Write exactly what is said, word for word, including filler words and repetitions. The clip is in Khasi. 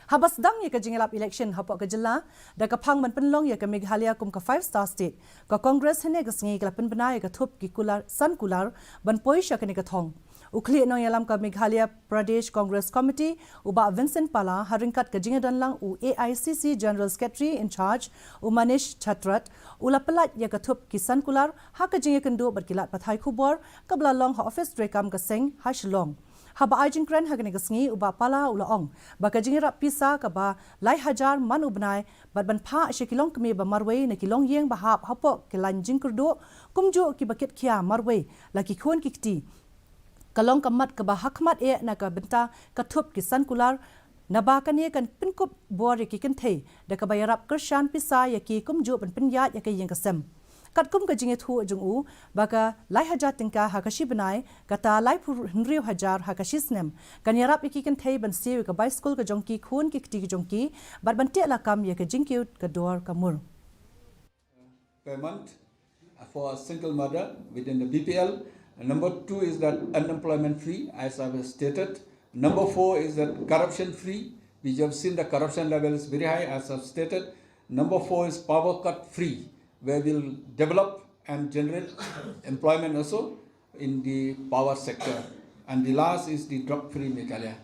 Haba sdang ïa ka jingïalap election hapoh ka jylla da ka phang ban pynlong ïa ka Meghalaya kum ka five star state, ka Congress hynne ka sngi ka la pynbna ïa ka thup ki kular, san kular ban poi sha kane ka thong. U khlieh nongïalam ka Meghalaya Pradesh Congress Committee, u Bah Vincent Pala, ha ryngkat ka jingïadonlang u A I C C General Secretary in Charge, u Manish Chatrath, u la pyllait ïa ka thup ki san kular ha ka jingïakynduh bad ki lad pathai khubor kaba la long ha office treikam ka seng ha Shillong. Haba ai jingkren ha kane ka sngi, u Bah Pala u la ong ba ka jingïarap pisa kaba lai hajar man u bnai bad ban phah sha ki longkmie ba marwei na ki longïing ba hap hapoh ki lain jingkyrduh, kumjuh kiba kit khia marwei la ki khun ki kti, ka long ka mat kaba hakhmat eh na ka bynta ka thup ki san kular, naba kane kan pynkup bor ïa ki kynthei da kaba ïarap kyrshan pisa ïa ki kumjuh ban pynïaid ïa ka ïing ka sem. Katkum ka jingïathuh jong u ba ka lai hajar tyngka ha ka shi bnai, kata laiphew hynriew hajar ha ka shi snem, kan ïarap ïa ki kynthei ban siew ïa ka bai skul ka jong ki khun ki kti ka jong ki bad ban teh lakam ïa ka jingkiew ka dor ka mur. Per month for a single mother within the B P L. And number two is that unemployment free, as I've stated. Number four is that corruption free. We have seen the corruption level is very high, as I've stated. Number four is power cut free, where we'll develop and generate employment also in the power sector. And the last is the drug free Meghalaya.